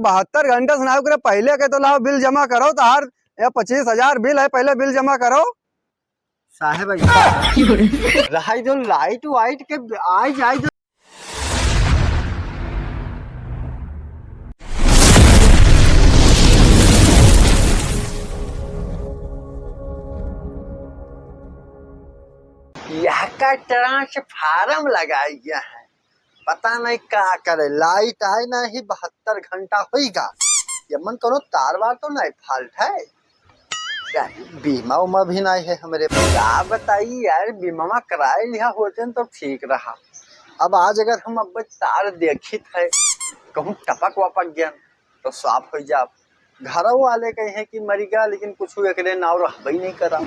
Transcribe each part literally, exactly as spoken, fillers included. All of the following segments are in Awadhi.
बहत्तर घंटा से ना करे, पहिले के तो लाओ बिल जमा करो, तो हर ये पच्चीस हजार बिल है, पहिले बिल जमा करो। साहेब, ऐसा रहाई दो, लाइट वाइट के आई जाई दो। यह का ट्रांसफार्म लगाई गया है, पता नहीं का करे, लाइट आए ना ही बहत्तर घंटा होइगा। ये मन करो तार वार तो नहीं फॉल्ट है, यार, बीमा उमा भी नहीं है हमरे पास। का बताई यार, बीमा कराए लिहा होते न तो ठीक रहा। अब आज अगर हम अब तार देखित है, कहूँ टपक वपक गया तो साफ हो जाब। घर वाले कहे हैं कि मरिगा, लेकिन कुछ एकरे नाव रहबे नहीं करा।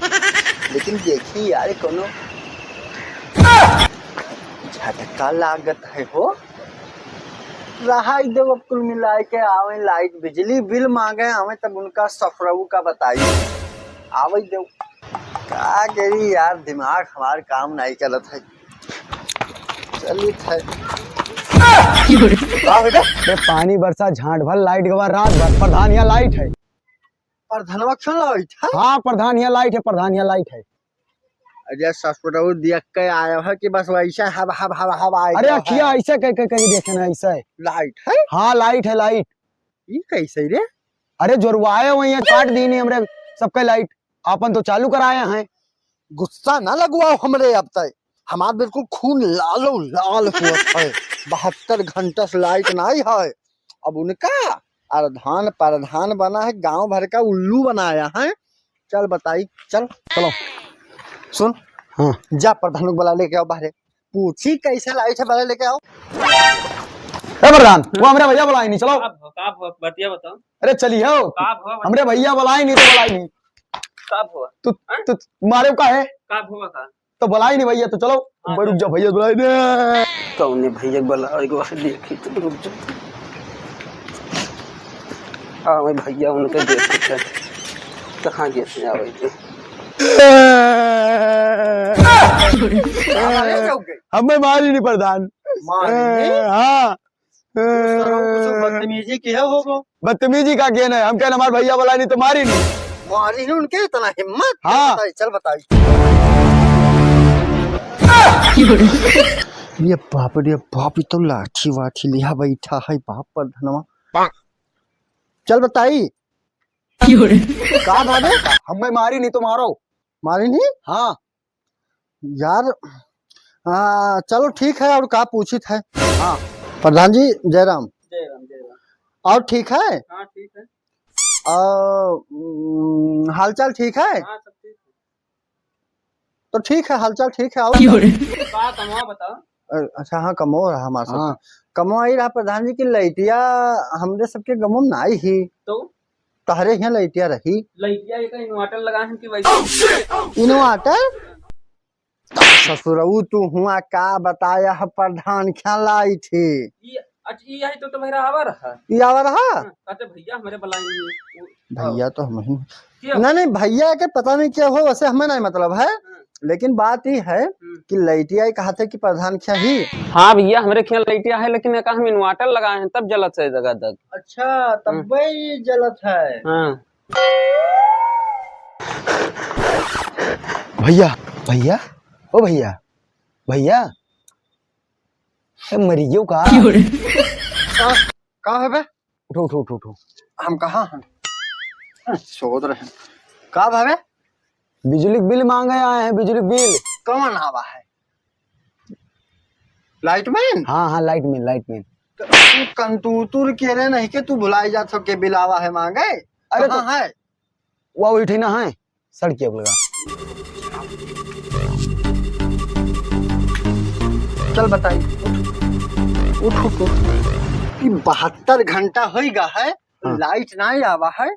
लेकिन देखी यार, कोनो झटका लागत है हो। रहाई देव, अब कुल मिलाए के आवे लाइट बिजली बिल मांगे आवे, तब उनका सफरऊ का बताई। आवे देव, का करी यार, दिमाग हमार काम नहीं करत है। चलित है। का हो गया? बे पानी बरसा झांट भर लाइट गवा रात भर, प्रधान यहाँ लाइट है। प्रधानवा क्यों लाइट है? हाँ, प्रधान यहाँ लाइट है, प्रधान यहाँ लाइट है। अरे ससुरऊ देख के आयो है कि बस वैसे हब हब हब हब आए अरे गया अखिया है। ऐसे कह के कहीं देखे ना, ऐसे है। लाइट है? हाँ, लाइट है, लाइट। ये कैसे रे? अरे जोरवाए हुए हैं, काट दी नहीं हमरे सबके लाइट, आपन तो चालू कराए हैं। गुस्सा ना लगवाओ हमरे अब तय, हमार बिल्कुल खून लालो लाल हुआ है। बहत्तर घंटा से लाइट नहीं है, अब उनका प्रधान प्रधान बना है, गांव भर का उल्लू बनाया है। चल बताई, चल। चलो। सुन, हाँ। जा प्रधान को बुला लेके आओ बाहरे, पूछी कैसे लाइट है, बुला लेके आओ। ए प्रधान, वो हमरे भैया बुलाए नहीं, चलो। का भो, का भो, बतिया बताओ। अरे चलिए हो। का भो, हमरे भैया बुलाए नहीं तो बुलाए नहीं। का भो? तू, हाँ? तू मारे का है? का भो का? तो बुलाई नहीं भैया, तो चलो। हाँ, रुक तो जा भैया, बुलाई दे। कौने भैया बुला, एक बार देखी तो, रुक जा। हाँ, मैं भैया उनके देखी थे। कहाँ गए थे, आवे थे। हमें मारी नहीं प्रधान। मारी नहीं? हाँ। कुछ बदतमीजी किया हो वो? बदतमीजी का किया ना, हम कहना हमारे भैया बुलाए नहीं तो मारी नहीं। मारी नहीं उनके, इतना हिम्मत? हाँ। चल बताई, चल बताई। ये बाप रे बाप, ये तो लाठी वाठी लिया बैठा है बाप प्रधानवा। चल बताई। का भावे? हमें मारी नहीं तो मारो। मारी नहीं? हाँ। यार, आ, चलो ठीक है, और का पूछित है? हाँ। प्रधान जी, जय राम। जय राम, जय राम। और ठीक है? हाँ, ठीक है। आ, उम, हालचाल ठीक है? हाँ, सब ठीक है। तो ठीक है, हालचाल ठीक है, और की हो का? रे? का कमवा बताओ? अ, अच्छा, हाँ, कमवा रहा हमारे साथ। हाँ। कमवा ही रहा प्रधान जी की लइटिया हमरे सबके गमो में नाई ही। तो? तहरे हियाँ लइटिया रही। लइटिया एक inverter लगा है कि वैसे? Inverter? ससुरऊ तू हुआ का बताया है प्रधान ख्या लाइट ही। ई, अच्छा, ई यही तो तुम्हारा आवर है? ई आवर है? हाँ, कहते भैया हमारे बुलाए नहीं है। वो, भैया तो हम ही। क्या? नहीं, नहीं, भैया के पता नहीं क्या हो, वैसे हमें नहीं मतलब है। हाँ। लेकिन बात ई है हम्म। कि लइटिया ही कहा थे कि प्रधान ख्या ही। हाँ भैया, हमरे ख्या लइटिया है, लेकिन एका हम inverter लगाए हैं, तब जलत है जगह तक। अच्छा, तब हम्म। वही जलत है। हाँ। भैया, भैया, ओ भैया, भैया, ए, मरी गयो का? का, का है बे? उठो, उठो, उठो, उठो। हम कहाँ हैं? सोच रहे हैं। का भावे? बिजली के बिल मांगे आए हैं, बिजली के बिल। कौन आवा है? लाइटमैन? हाँ, हाँ, लाइटमैन, लाइटमैन। तो तू कंतूतुर के रे नहीं के तू भुलाई जात हो के बिल आवा है मांगे? अरे कहाँ तो है? वो उठे ना है। सड़किया पे लगा। चल बताई, उठ, उठ, उठ, उठ। ई बहत्तर घंटा होई गा है, हाँ। लाइट ना आवा है,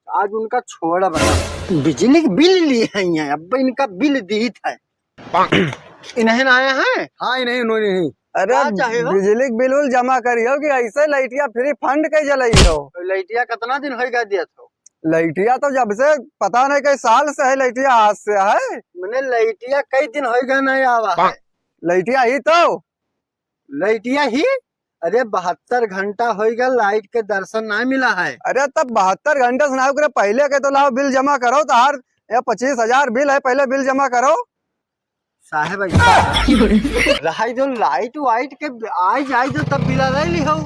आज उनका छोड़ा बना। बिजली के बिल लिए हैं यहाँ, अब इनका बिल दीत है। इन्हें ना आया है? हाँ, इन्हें, इन्होंने नहीं। अरे, का चाहे हो? बिजली के बिल उल जमा करियो कि ऐसे लइटिया फ्री फंड के जलाई हो? लइटिया कितना दिन होई गा दिया था? लइटिया तो जब से पता नहीं कई साल से है, लइटिया आज से है। मने लइटिया कई दिन होई गा नहीं आवा है। लइटिया ही तो। लइटिया ही? अरे, बहत्तर घंटा होइ गया, लाइट के दर्शन नाहीं मिला है। अरे, तब बहत्तर घंटा से ना करे, पहिले के तो लाओ, बिल जमा करो, तोहार ये पच्चीस हजार बिल है, पहिले बिल जमा करो। साहेब, ऐसा रहाई दो, लाइट वाइट के आई जाई दो, तब बिला ले ली हो।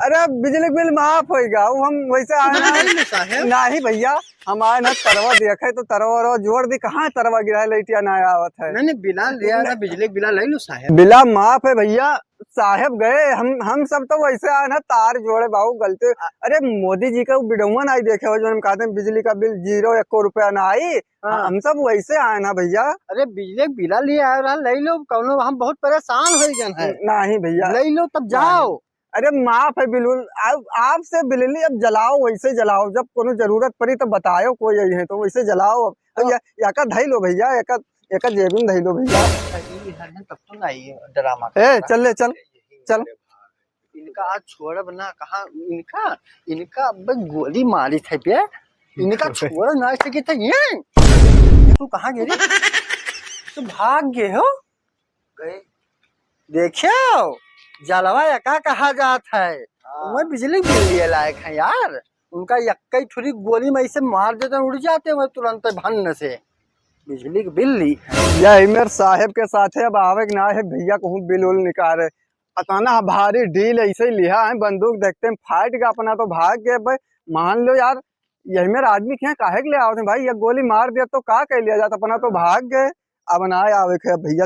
अरे, बिजली बिल माफ होइगा, वो हम वैसे आए ना। नहीं, नहीं, साहेब। नहीं भैया, हम आए ना तरवा देखे तो तरवा वरवा जोड़ दी, कहाँ तरवा गिरा है, लाइटिया ना आवत है। नहीं, नहीं, बिला लिया ना, बिजली बिला ले लो साहेब। बिला माफ है भैया, साहेब गए, हम, हम सब तो वैसे आए ना तार जोड़े बाबू, गलती। अरे, मोदी जी का बिडौआ ना आई देखे हो, जो हम कहते हैं बिजली का बिल जीरो, एको रुपया ना आई। हाँ। हम सब वैसे आए ना भैया। अरे, बिजली के बिला लिए आए रहा, ले लो, कौनो, हम बहुत परेशान हो गए हैं। नहीं भैया। ले लो, तब जाओ। अरे, माफ है बिल्कुल, आप, आपसे बिल ली, अब जलाओ, वैसे जलाओ, जब कोनो जरूरत पड़ी तो बतायो, कोई यही है तो वैसे जलाओ। अब हाँ। या, या का धई लो भैया, या का, या का जेब में धई लो भैया। अच्छा, ये इधर है, तब तो नहीं, ड्रामा ए, करता। चल ले, चल, चल। इनका आज छोड़ब ना, कहाँ इनका, इनका अब गोली मारी थे बे, इनका छोड़ ना सके थे ये। तू कहाँ गिरी? तू भाग गए हो? गए। देखियो, जलवा एका कहा जात है। हाँ। मैं बिजली बिल लिए लायक है यार। उनका यक्कई ठुरी गोली में ऐसे मार देते, उड़ जाते हैं तुरंत भन्न से। बिजली के बिल ली। यही मेरे साहेब के साथे अब आवे के ना है भैया, कहूँ बिल उल निकाले। अतना भारी डील ऐसे ही लिहा है, बंदूक देखते हैं फाट गया, अपना तो भाग गए भाई। मान लो यार, यही मेरे आदमी के यहाँ काहे के ले आवत हैं भाई, ये गोली मार दिया तो का कह लिया जाता, अपना तो भाग गए। अब ना आवे के भैया।